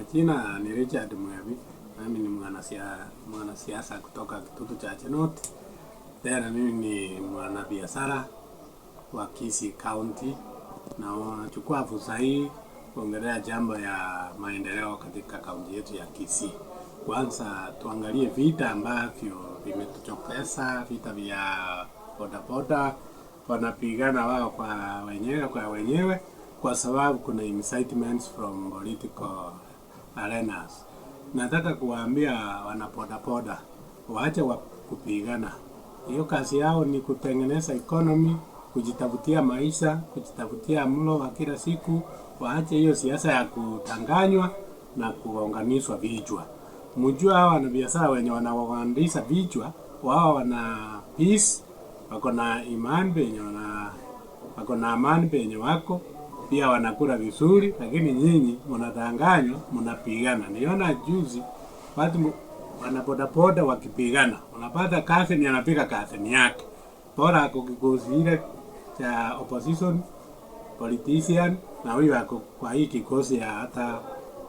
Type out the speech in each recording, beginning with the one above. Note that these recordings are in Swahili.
Majina ni Richard Mwevi, nami ni mwanasiasa kutoka Kitutu Chache North. Tena mimi ni mwanabiashara wa Kisii County, na nachukua fursa hii kuongelea jambo ya maendeleo katika kaunti yetu ya Kisii. Kwanza tuangalie vita ambavyo vimetuchokesa, vita vya bodaboda, wanapigana wao kwa wenyewe kwa sababu kuna incitements from political arenas. Nataka kuwaambia wanabodaboda waache wa kupigana. Hiyo kazi yao ni kutengeneza economy, kujitafutia maisha, kujitafutia mlo wa kila siku. Waache hiyo siasa ya kutanganywa na kuunganishwa vichwa. Mjua hawa wanabiashara wenye wanawaandisha vichwa, wao wana peace, wako na imani penye wana wako na amani penye wako pia wanakula vizuri, lakini nyinyi mnadanganywa, mnapigana. Niona juzi watu wanabodaboda wakipigana, unapata cousin anapiga cousin yake, bora ako kikosi ile cha opposition politician na huyu ako kwa hii kikosi ya hata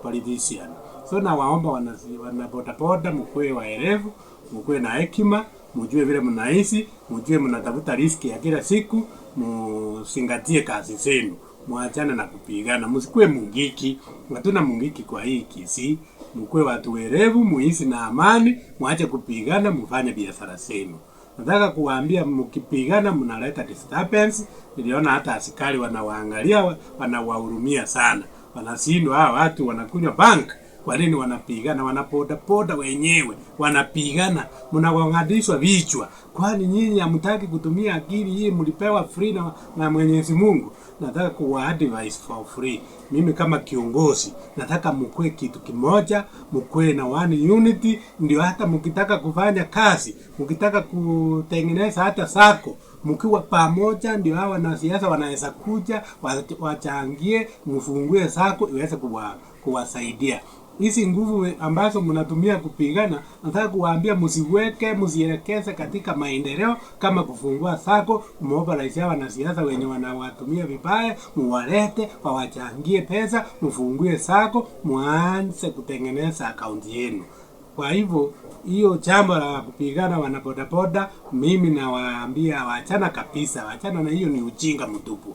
politician. So nawaomba wana bodaboda mkuwe waerevu, mkuwe na hekima, mjue vile mnaishi, mjue mnatafuta riziki ya kila siku, muzingatie kazi zenu, mwachane na kupigana, msikuwe mungiki. Hatuna mungiki kwa hii Kisii. Mkuwe watu werevu, muishi na amani, mwache kupigana, mfanye biashara zenu. Nataka kuwaambia mkipigana mnaleta disturbance. Niliona hata askari wanawaangalia, wanawahurumia sana, wanashindwa hawa watu wanakunywa bangi. Kwa nini wanapigana? Wanapoda poda wenyewe wanapigana, mnagonganishwa vichwa. Kwani nyinyi hamtaki kutumia akili hii mlipewa free na Mwenyezi Mungu? Nataka kuwa advise for free. Mimi kama kiongozi nataka mkue kitu kimoja, mkue na one unity, ndio hata mkitaka kufanya kazi, mkitaka kutengeneza hata sacco, mkiwa pamoja, ndio hawa wanasiasa wanaweza kuja wachangie, mfungue sacco iweze kuwasaidia. Hizi nguvu ambazo mnatumia kupigana, nataka kuwaambia msiweke, msielekeze katika maendeleo kama kufungua sacco, kumobilize hawa wanasiasa wenye wanawatumia vibaya, muwalete wawachangie pesa, mfungue sacco, muanze kutengeneza akaunti yenu. Kwa hivyo hiyo jambo la kupigana wanabodaboda, mimi nawaambia wachana kabisa, wachana na hiyo, ni ujinga mtupu.